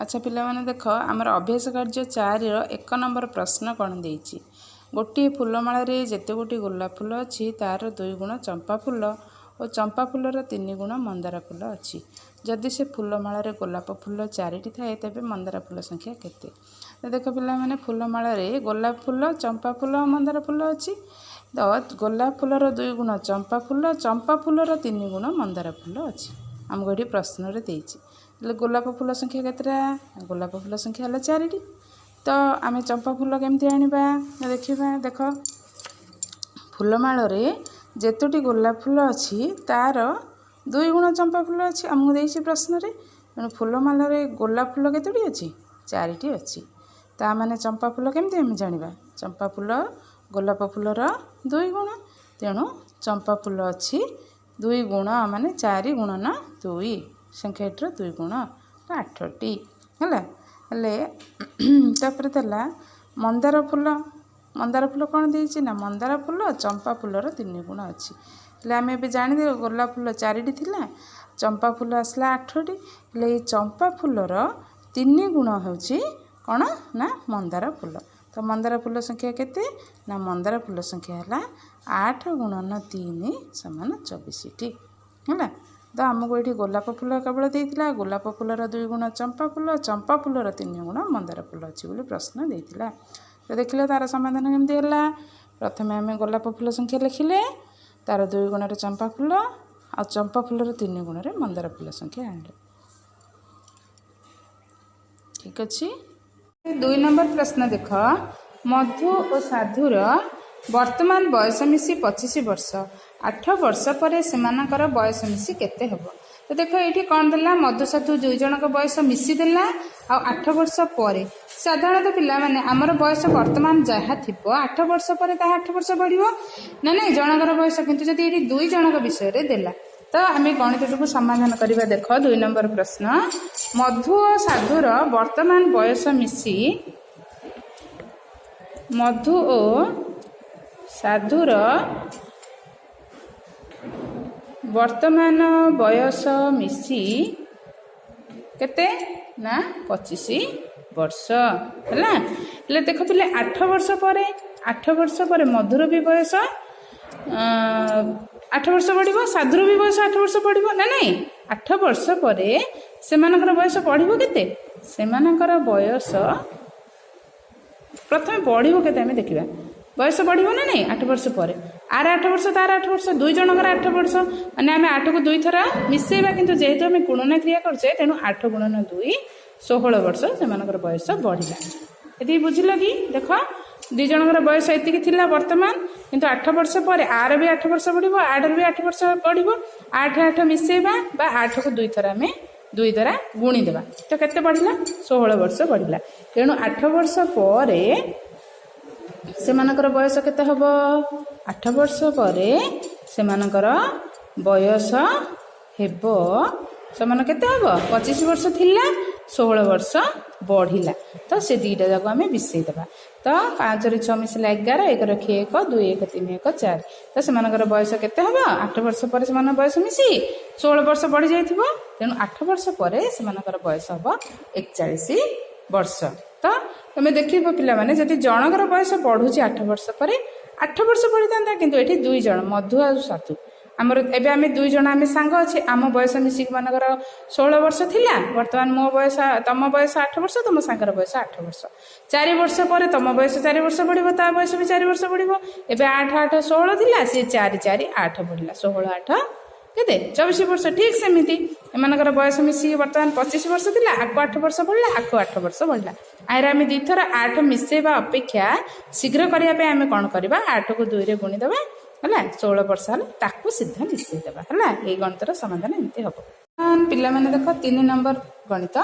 ଆଚ୍ଛା ପିଲାମାନେ, ଦେଖ, ଆମର ଅଭ୍ୟାସ କାର୍ଯ୍ୟ 4ର 1 ନମ୍ବର ପ୍ରଶ୍ନ କ'ଣ ଦେଇଛି। ଗୋଟିଏ ଫୁଲମାଳାରେ ଯେତେ ଗୋଟି ଗୋଲାପ ଫୁଲ ଅଛି, ତା'ର 2 ଗୁଣ ଚମ୍ପା ଫୁଲ ଓ ଚମ୍ପା ଫୁଲର 3 ଗୁଣ ମନ୍ଦାର ଫୁଲ ଅଛି। ଯଦି ସେ ଫୁଲମାଳାରେ ଗୋଲାପ ଫୁଲ ଚାରିଟି ଥାଏ, ତେବେ ମନ୍ଦାର ଫୁଲ ସଂଖ୍ୟା କେତେ? ଦେଖ ପିଲାମାନେ, ଫୁଲମାଳାରେ ଗୋଲାପ ଫୁଲ, ଚମ୍ପା ଫୁଲ, ମନ୍ଦାର ଫୁଲ ଅଛି। ତ ଗୋଲାପ ଫୁଲର 2 ଗୁଣ ଚମ୍ପା ଫୁଲ, ଚମ୍ପା ଫୁଲର 3 ଗୁଣ ମନ୍ଦାର ଫୁଲ ଅଛି, ଆମକୁ ଏଠି ପ୍ରଶ୍ନରେ ଦେଇଛି। ହେଲେ ଗୋଲାପ ଫୁଲ ସଂଖ୍ୟା କେତେଟା? ଗୋଲାପ ଫୁଲ ସଂଖ୍ୟା ହେଲା ଚାରିଟି। ତ ଆମେ ଚମ୍ପା ଫୁଲ କେମିତି ଆଣିବା ଦେଖିବା। ଦେଖ, ଫୁଲମାଳରେ ଯେତୋଟି ଗୋଲାପ ଫୁଲ ଅଛି, ତା'ର 2 ଗୁଣ ଚମ୍ପା ଫୁଲ ଅଛି, ଆମକୁ ଦେଇଛି ପ୍ରଶ୍ନରେ। ତେଣୁ ଫୁଲମାଳରେ ଗୋଲାପ ଫୁଲ କେତୋଟି ଅଛି? ଚାରିଟି ଅଛି। ତା ମାନେ ଚମ୍ପା ଫୁଲ କେମିତି ଆମେ ଜାଣିବା? ଚମ୍ପା ଫୁଲ ଗୋଲାପ ଫୁଲର 2 ଗୁଣ। ତେଣୁ ଚମ୍ପା ଫୁଲ ଅଛି 2 ଗୁଣ, ମାନେ 4 ଗୁଣନ 2, ସଂଖ୍ୟାଟିର 2 ଗୁଣ 8ଟି ହେଲା। ହେଲେ ତାପରେ ଦେଲା ମନ୍ଦାର ଫୁଲ। ମନ୍ଦାର ଫୁଲ କ'ଣ ଦେଇଛି ନା, ମନ୍ଦାର ଫୁଲ ଚମ୍ପା ଫୁଲର 3 ଗୁଣ ଅଛି। ହେଲେ ଆମେ ଏବେ ଜାଣିଦେଲେ, ଗୋଲାପ ଫୁଲ ଚାରିଟି ଥିଲା, ଚମ୍ପା ଫୁଲ ଆସିଲା 8ଟି। ହେଲେ ଏଇ ଚମ୍ପା ଫୁଲର 3 ଗୁଣ ହେଉଛି କ'ଣ ନା ମନ୍ଦାର ଫୁଲ। ତ ମନ୍ଦାର ଫୁଲ ସଂଖ୍ୟା କେତେ ନା, ମନ୍ଦାର ଫୁଲ ସଂଖ୍ୟା ହେଲା 8 ଗୁଣନ 3 ସମାନ 24ଟି ହେଲା। ତ ଆମକୁ ଏଇଠି ଗୋଲାପ ଫୁଲ କେବଳ ଦେଇଥିଲା। ଗୋଲାପ ଫୁଲର 2 ଗୁଣ ଚମ୍ପା ଫୁଲ, ଚମ୍ପା ଫୁଲର 3 ଗୁଣ ମନ୍ଦାର ଫୁଲ ଅଛି ବୋଲି ପ୍ରଶ୍ନ ଦେଇଥିଲା। ତ ଦେଖିଲେ ତା'ର ସମାଧାନ କେମିତି ହେଲା? ପ୍ରଥମେ ଆମେ ଗୋଲାପ ଫୁଲ ସଂଖ୍ୟା ଲେଖିଲେ, ତା'ର 2 ଗୁଣରେ ଚମ୍ପା ଫୁଲ ଆଉ ଚମ୍ପା ଫୁଲର 3 ଗୁଣରେ ମନ୍ଦାର ଫୁଲ ସଂଖ୍ୟା ଆଣିଲେ। ଠିକ୍ ଅଛି। 2 ନମ୍ବର ପ୍ରଶ୍ନ ଦେଖ। ମଧୁ ଓ ସାଧୁର ବର୍ତ୍ତମାନ ବୟସ ମିଶି 25 ବର୍ଷ। 8 ବର୍ଷ ପରେ ସେମାନଙ୍କର ବୟସ ମିଶି କେତେ ହେବ? ତ ଦେଖ, ଏଇଠି କ'ଣ ଦେଲା? ମଧୁ ସାଧୁ 2 ଜଣଙ୍କ ବୟସ ମିଶି ଦେଲା ଆଉ 8 ବର୍ଷ ପରେ। ସାଧାରଣତଃ ପିଲାମାନେ, ଆମର ବୟସ ବର୍ତ୍ତମାନ ଯାହା ଥିବ, 8 ବର୍ଷ ପରେ ତାହା 8 ବର୍ଷ ବଢ଼ିବ ନା ନାଇଁ ଜଣଙ୍କର ବୟସ? କିନ୍ତୁ ଯଦି ଏଇଠି 2 ଜଣଙ୍କ ବିଷୟରେ ଦେଲା, ତ ଆମେ ଗଣିତଟିକୁ ସମାଧାନ କରିବା। ଦେଖ, 2 ନମ୍ବର ପ୍ରଶ୍ନ। ମଧୁ ଓ ସାଧୁର ବର୍ତ୍ତମାନ ବୟସ ମିଶି, ମଧୁ ଓ ସାଧୁର ବର୍ତ୍ତମାନ ବୟସ ମିଶି କେତେ ନା 25 ବର୍ଷ ହେଲା। ହେଲେ ଦେଖ ପିଲେ, 8 ବର୍ଷ ପରେ, 8 ବର୍ଷ ପରେ ମଧୁର ବି ବୟସ 8 ବର୍ଷ ବଢ଼ିବ, ସାଧୁର ବି ବୟସ 8 ବର୍ଷ ବଢ଼ିବ ନା ନାଇଁ? 8 ବର୍ଷ ପରେ ସେମାନଙ୍କର ବୟସ ବଢ଼ିବ କେତେ? ସେମାନଙ୍କର ବୟସ ପ୍ରଥମେ ବଢ଼ିବ କେତେ ଆମେ ଦେଖିବା। ବୟସ ବଢ଼ିବ ନା ନାଇଁ 8 ବର୍ଷ ପରେ? ଆର 8 ବର୍ଷ, ତାର 8 ବର୍ଷ, 2 ଜଣଙ୍କର 8 ବର୍ଷ, ମାନେ ଆମେ 8କୁ 2 ଥର ମିଶେଇବା। କିନ୍ତୁ ଯେହେତୁ ଆମେ ଗୁଣନ କ୍ରିୟା କରୁଛେ, ତେଣୁ 8 ଗୁଣନ 2, 16 ବର୍ଷ ସେମାନଙ୍କର ବୟସ ବଢ଼ିଲା। ଏତିକି ବୁଝିଲ କି? ଦେଖ, 2 ଜଣଙ୍କର ବୟସ ଏତିକି ଥିଲା ବର୍ତ୍ତମାନ, କିନ୍ତୁ 8 ବର୍ଷ ପରେ ଆର ବି 8 ବର୍ଷ ବଢ଼ିବ, ଆର ବି 8 ବର୍ଷ ବଢ଼ିବ। 8 8 ମିଶେଇବା ବା 8କୁ 2 ଥର ଆମେ 2 ଦ୍ୱାରା ଗୁଣିଦେବା। ତ କେତେ ବଢ଼ିଲା? 16 ବର୍ଷ ବଢ଼ିଲା। ତେଣୁ 8 ବର୍ଷ ପରେ ସେମାନଙ୍କର ବୟସ କେତେ ହେବ? 8 ବର୍ଷ ପରେ ସେମାନଙ୍କର ବୟସ ହେବ ସମାନ କେତେ ହେବ? 25 ବର୍ଷ ଥିଲା, 16 ବର୍ଷ ବଢ଼ିଲା। ତ ସେ ଦୁଇଟା ଯାକ ଆମେ ମିଶେଇ ଦେବା। ତ 5ରେ 6 ମିଶିଲା 11, 1 ରଖି 1, 2 1 3 1 4। ତ ସେମାନଙ୍କର ବୟସ କେତେ ହେବ? 8 ବର୍ଷ ପରେ ସେମାନଙ୍କ ବୟସ ମିଶି 16 ବର୍ଷ ବଢ଼ିଯାଇଥିବ। ତେଣୁ 8 ବର୍ଷ ପରେ ସେମାନଙ୍କର ବୟସ ହେବ 41 ବର୍ଷ। ତ ତମେ ଦେଖିବ ପିଲାମାନେ, ଯଦି ଜଣଙ୍କର ବୟସ ବଢୁଛି 8 ବର୍ଷ ପରେ 8 ବର୍ଷ ବଢ଼ିଥାନ୍ତା, କିନ୍ତୁ ଏଠି 2 ଜଣ, ମଧୁ ଆଉ ସାଧୁ। ଆମର ଏବେ ଆମେ 2 ଜଣ ଆମେ ସାଙ୍ଗ ଅଛେ। ଆମ ବୟସ ମିଶିକି ମନେକର 16 ବର୍ଷ ଥିଲା ବର୍ତ୍ତମାନ। ମୋ ବୟସ, ତମ ବୟସ 8 ବର୍ଷ, ତମ ସାଙ୍ଗର ବୟସ 8 ବର୍ଷ। 4 ବର୍ଷ ପରେ ତମ ବୟସ 4 ବର୍ଷ ବଢ଼ିବ, ତା ବୟସ ବି 4 ବର୍ଷ ବଢ଼ିବ। ଏବେ 8 8 16 ଥିଲା, ସିଏ 4 4 8 ବଢ଼ିଲା। 16 8 କେତେ? 24 ବର୍ଷ। ଠିକ୍ ସେମିତି ଏମାନଙ୍କର ବୟସ ମିଶିକି ବର୍ତ୍ତମାନ 25 ବର୍ଷ ଥିଲା। ଆକୁ 8 ବର୍ଷ ବଢ଼ିଲା, ଆକୁ 8 ବର୍ଷ ବଢ଼ିଲା। ଆରେ ଆମେ ଦୁଇଥର 8 ମିଶେଇବା ଅପେକ୍ଷା ଶୀଘ୍ର କରିବା ପାଇଁ ଆମେ କ'ଣ କରିବା? 8କୁ 2ରେ ଗୁଣିଦେବା। ହେଲା 16 ବର୍ଷ ହେଲା, ତାକୁ ସିଧା ମିଶେଇଦେବା। ହେଲା, ଏଇ ଗଣିତର ସମାଧାନ ଏମିତି ହବ। ପିଲାମାନେ ଦେଖ, 3 ନମ୍ବର ଗଣିତ।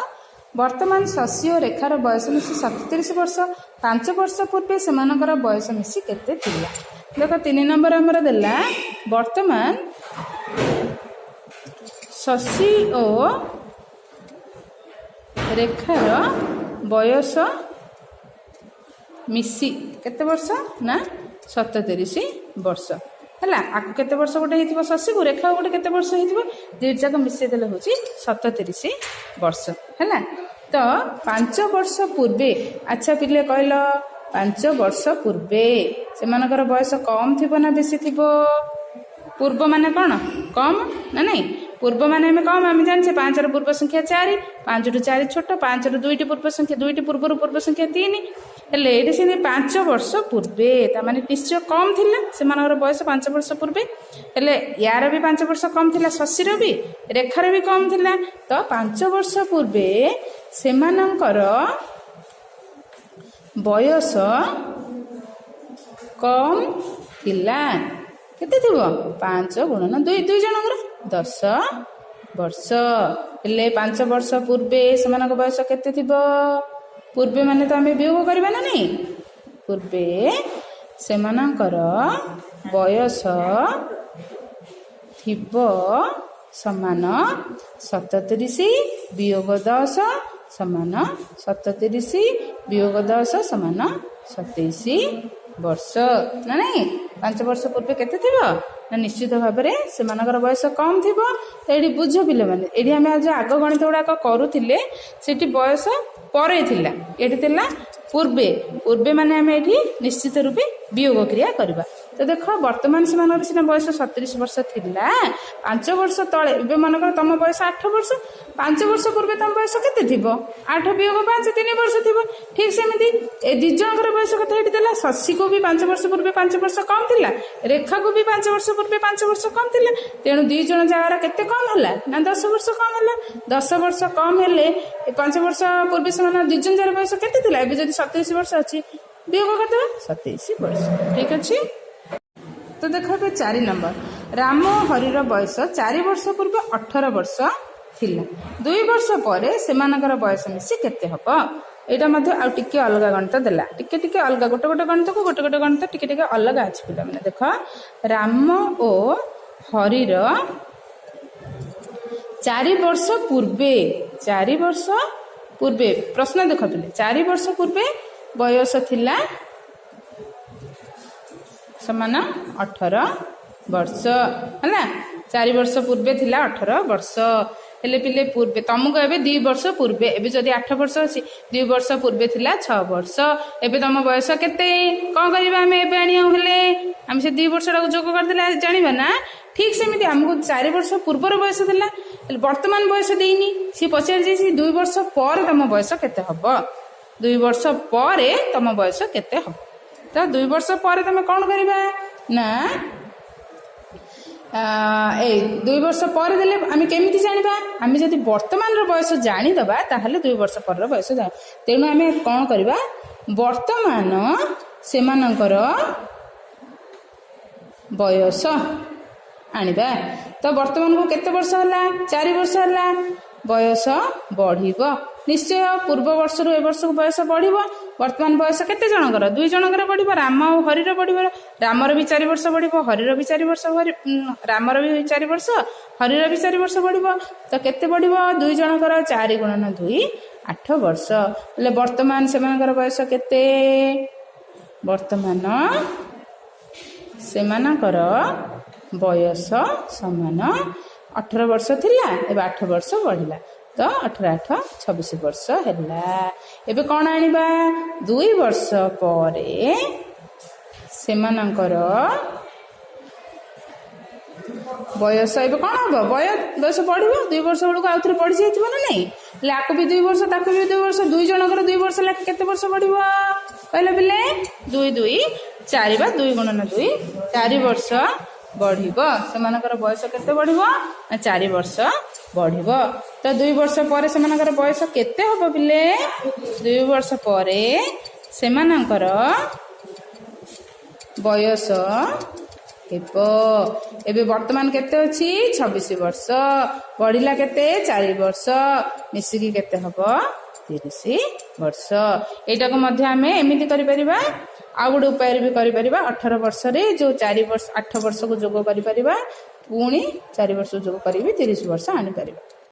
ବର୍ତ୍ତମାନ ଶଶୀ ଓ ରେଖାର ବୟସ ମିଶି 37 ବର୍ଷ। 5 ବର୍ଷ ପୂର୍ବେ ସେମାନଙ୍କର ବୟସ ମିଶି କେତେ ଥିଲା? ଦେଖ, 3 ନମ୍ବର ଆମର ଦେଲା, ବର୍ତ୍ତମାନ ଶଶୀ ଓ ରେଖାର ବୟସ ମିଶି କେତେ ବର୍ଷ ନା 37 ବର୍ଷ ହେଲା। ଆକୁ କେତେ ବର୍ଷ ଗୋଟେ ହେଇଥିବ ଶଶୀକୁ, ରେଖାକୁ ଗୋଟେ କେତେ ବର୍ଷ ହେଇଥିବ? ଦୁଇଟି ଯାକ ମିଶେଇ ଦେଲେ ହେଉଛି 37 ବର୍ଷ ହେଲା। ତ 5 ବର୍ଷ ପୂର୍ବେ। ଆଚ୍ଛା ପିଲେ, କହିଲ, 5 ବର୍ଷ ପୂର୍ବେ ସେମାନଙ୍କର ବୟସ କମ୍ ଥିବ ନା ବେଶୀ ଥିବ? ପୂର୍ବ ମାନେ କ'ଣ? କମ୍ ନା ନାଇଁ? ପୂର୍ବ ମାନେ ଆମେ କମ୍। ଆମେ ଜାଣିଛେ 5ର ପୂର୍ବ ସଂଖ୍ୟା 4, 5ଠୁ 4 ଛୋଟ। 5ର ଦୁଇଟି ପୂର୍ବ ସଂଖ୍ୟା, ଦୁଇଟି ପୂର୍ବରୁ ପୂର୍ବ ସଂଖ୍ୟା 3। ହେଲେ ଏଇଠି ସେମିତି 5 ବର୍ଷ ପୂର୍ବେ, ତାମାନେ ନିଶ୍ଚୟ କମ୍ ଥିଲା ସେମାନଙ୍କର ବୟସ 5 ବର୍ଷ ପୂର୍ବେ। ହେଲେ ୟାର ବି 5 ବର୍ଷ କମ୍ ଥିଲା, ଶଶୀର ବି, ରେଖାର ବି କମ୍ ଥିଲା। ତ 5 ବର୍ଷ ପୂର୍ବେ ସେମାନଙ୍କର ବୟସ କମ୍ ଥିଲା। କେତେ ଥିବ? 5 ଗୁଣନ 2, ଦୁଇ ଜଣଙ୍କର 10 ବର୍ଷ। ହେଲେ 5 ବର୍ଷ ପୂର୍ବେ ସେମାନଙ୍କ ବୟସ କେତେ ଥିବ? ପୂର୍ବେ ମାନେ ତ ଆମେ ବିୟୋଗ କରିବା ନା ନାଇଁ? ପୂର୍ବେ ସେମାନଙ୍କର ବୟସ ଥିବ ସମାନ 37 ବିୟୋଗ 10 ସମାନ 37 ବିୟୋଗ 10 ସମାନ 27 ବର୍ଷ ନା ନାଇଁ? 5 ବର୍ଷ ପୂର୍ବେ କେତେ ଥିବ ନା ନିଶ୍ଚିତ ଭାବରେ ସେମାନଙ୍କର ବୟସ କମ୍ ଥିବ। ତ ଏଇଠି ବୁଝ ପିଲାମାନେ, ଏଇଠି ଆମେ ଯେଉଁ ଆଗ ଗଣିତ ଗୁଡ଼ାକ କରୁଥିଲେ, ସେଠି ବୟସ ପରେ ଥିଲା, ଏଠି ଥିଲା ପୂର୍ବେ। ପୂର୍ବେ ମାନେ ଆମେ ଏଠି ନିଶ୍ଚିତ ରୂପେ ବିୟୋଗ କ୍ରିୟା କରିବା। ତ ଦେଖ, ବର୍ତ୍ତମାନ ସେମାନଙ୍କର ସିନା ବୟସ 37 ବର୍ଷ ଥିଲା 5 ବର୍ଷ ତଳେ। ଏବେ ମନେକର ତମ ବୟସ 8 ବର୍ଷ, 5 ବର୍ଷ ପୂର୍ବେ ତମ ବୟସ କେତେ ଥିବ? 8 ବିୟୋଗ 5, 3 ବର୍ଷ ଥିବ। ଠିକ ସେମିତି ଏ ଦି ଜଣଙ୍କର ବୟସ କଥା ଏଠି ଦେଲା। ଶଶୀକୁ ବି 5 ବର୍ଷ ପୂର୍ବେ 5 ବର୍ଷ କମ୍ ଥିଲା, ରେଖାକୁ ବି 5 ବର୍ଷ ପୂର୍ବେ 5 ବର୍ଷ କମ୍ ଥିଲା। ତେଣୁ ଦି ଜଣ ଯାକର କେତେ କମ୍ ହେଲା ନା 10 ବର୍ଷ କମ୍ ହେଲା। 10 ବର୍ଷ କମ୍ ହେଲେ ଏ 5 ବର୍ଷ ପୂର୍ବେ ସେମାନେ ଦି ଜଣ ଯାକର ବୟସ କେତେ ଥିଲା? ଏବେ ଯଦି 37 ବର୍ଷ ଅଛି, ବିୟୋଗ କରିଦେବା, 27 ବର୍ଷ। ଠିକ ଅଛି। ତ ଦେଖ ଏବେ 4 ନମ୍ବର। ରାମ ଓ ହରିର ବୟସ 4 ବର୍ଷ ପୂର୍ବେ 18 ବର୍ଷ ଥିଲା। 2 ବର୍ଷ ପରେ ସେମାନଙ୍କର ବୟସ ମିଶି କେତେ ହବ? ଏଇଟା ମଧ୍ୟ ଆଉ ଟିକେ ଅଲଗା ଗଣିତ ଦେଲା। ଟିକେ ଟିକେ ଅଲଗା, ଗୋଟେ ଗୋଟେ ଗଣିତକୁ ଗୋଟେ ଗୋଟେ ଗଣିତ ଟିକେ ଟିକେ ଅଲଗା ଅଛି। ପିଲାମାନେ ଦେଖ, ରାମ ଓ ହରିର 4 ବର୍ଷ ପୂର୍ବେ, 4 ବର୍ଷ ପୂର୍ବେ ପ୍ରଶ୍ନ ଦେଖ ପିଲେ, 4 ବର୍ଷ ପୂର୍ବେ ବୟସ ଥିଲା ସମାନ 18 ବର୍ଷ ହେଲା। 4 ବର୍ଷ ପୂର୍ବେ ଥିଲା 18 ବର୍ଷ। ହେଲେ ପିଲେ, ପୂର୍ବେ ତମକୁ ଏବେ 2 ବର୍ଷ ପୂର୍ବେ, ଏବେ ଯଦି 8 ବର୍ଷ ଅଛି, 2 ବର୍ଷ ପୂର୍ବେ ଥିଲା 6 ବର୍ଷ। ଏବେ ତମ ବୟସ କେତେ? କ'ଣ କରିବା ଆମେ ଏବେ ଆଣିବାକୁ ହେଲେ? ଆମେ ସେ 2 ବର୍ଷଟାକୁ ଯୋଗ କରିଦେଲେ ଜାଣିବା ନା? ଠିକ ସେମିତି ଆମକୁ 4 ବର୍ଷ ପୂର୍ବର ବୟସ ଥିଲା, ହେଲେ ବର୍ତ୍ତମାନ ବୟସ ଦେଇନି। ସିଏ ପଚାରିଛି ସେ 2 ବର୍ଷ ପରେ ତମ ବୟସ କେତେ ହବ। 2 ବର୍ଷ ପରେ ତମ ବୟସ କେତେ ହବ? ତ 2 ବର୍ଷ ପରେ ତମେ କ'ଣ କରିବା ନା ଏଇ 2 ବର୍ଷ ପରେ ଦେଲେ ଆମେ କେମିତି ଜାଣିବା? ଆମେ ଯଦି ବର୍ତ୍ତମାନର ବୟସ ଜାଣିଦେବା, ତାହେଲେ 2 ବର୍ଷ ପରର ବୟସ ଜାଣିବା। ତେଣୁ ଆମେ କ'ଣ କରିବା? ବର୍ତ୍ତମାନ ସେମାନଙ୍କର ବୟସ ଆଣିବା। ତ ବର୍ତ୍ତମାନକୁ କେତେ ବର୍ଷ ହେଲା? 4 ବର୍ଷ ହେଲା। ବୟସ ବଢ଼ିବ ନିଶ୍ଚୟ, ପୂର୍ବ ବର୍ଷରୁ ଏ ବର୍ଷକୁ ବୟସ ବଢ଼ିବ। ବର୍ତ୍ତମାନ ବୟସ କେତେ ଜଣଙ୍କର? ଦୁଇ ଜଣଙ୍କର ବଢ଼ିବ, ରାମ ଆଉ ହରିର ବଢ଼ିବ। ରାମର ବି 4 ବର୍ଷ ବଢ଼ିବ, ହରିର ବି 4 ବର୍ଷ, ରାମର ବି 4 ବର୍ଷ, ହରିର ବି 4 ବର୍ଷ ବଢ଼ିବ। ତ କେତେ ବଢ଼ିବ ଦୁଇ ଜଣଙ୍କର? 4 ଗୁଣନ 2, 8 ବର୍ଷ। ହେଲେ ବର୍ତ୍ତମାନ ସେମାନଙ୍କର ବୟସ କେତେ? ବର୍ତ୍ତମାନ ସେମାନଙ୍କର ବୟସ ସମାନ 18 ବର୍ଷ ଥିଲା, ଏବେ 8 ବର୍ଷ ବଢ଼ିଲା, ତ 18 8 26 ବର୍ଷ ହେଲା। ଏବେ କ'ଣ ଆଣିବା? 2 ବର୍ଷ ପରେ ସେମାନଙ୍କର ବୟସ ଏବେ କ'ଣ ହବ? ବୟସ ବଢ଼ିବ। 2 ବର୍ଷ ବେଳକୁ ଆଉଥରେ ବଢ଼ିଯାଇଥିବ ନା ନାଇଁ? ହେଲେ ଆକୁ ବି 2 ବର୍ଷ, ତାକୁ ବି 2 ବର୍ଷ, ଦୁଇ ଜଣଙ୍କର 2 ବର୍ଷ ଲେଖା କେତେ ବର୍ଷ ବଢ଼ିବ କହିଲେ ପିଲେ? 2 2 4 ବା 2 ଗୁଣନ 2, 4 ବର୍ଷ ବଢ଼ିବ। ସେମାନଙ୍କର ବୟସ କେତେ ବଢ଼ିବ ନା 4 ବର୍ଷ ବଢ଼ିବ। ତ 2 ବର୍ଷ ପରେ ସେମାନଙ୍କର ବୟସ କେତେ ହବ ପିଲେ? 2 ବର୍ଷ ପରେ ସେମାନଙ୍କର ବୟସ ହେବ, ଏବେ ବର୍ତ୍ତମାନ କେତେ ଅଛି? 26 ବର୍ଷ। ବଢିଲା କେତେ? 4 ବର୍ଷ। ମିଶିକି କେତେ ହବ? 30 ବର୍ଷ। ଏଇଟାକୁ ମଧ୍ୟ ଆମେ ଏମିତି କରିପାରିବା, ଆଉ ଗୋଟେ ଉପାୟରେ ବି କରିପାରିବା। 18 ବର୍ଷରେ ଯୋଉ 4 ବର୍ଷ 8 ବର୍ଷକୁ ଯୋଗ କରିପାରିବା, ପୁଣି 4 ବର୍ଷ ଯୋଗ କରିବି 30 ବର୍ଷ ଆଣିପାରିବା।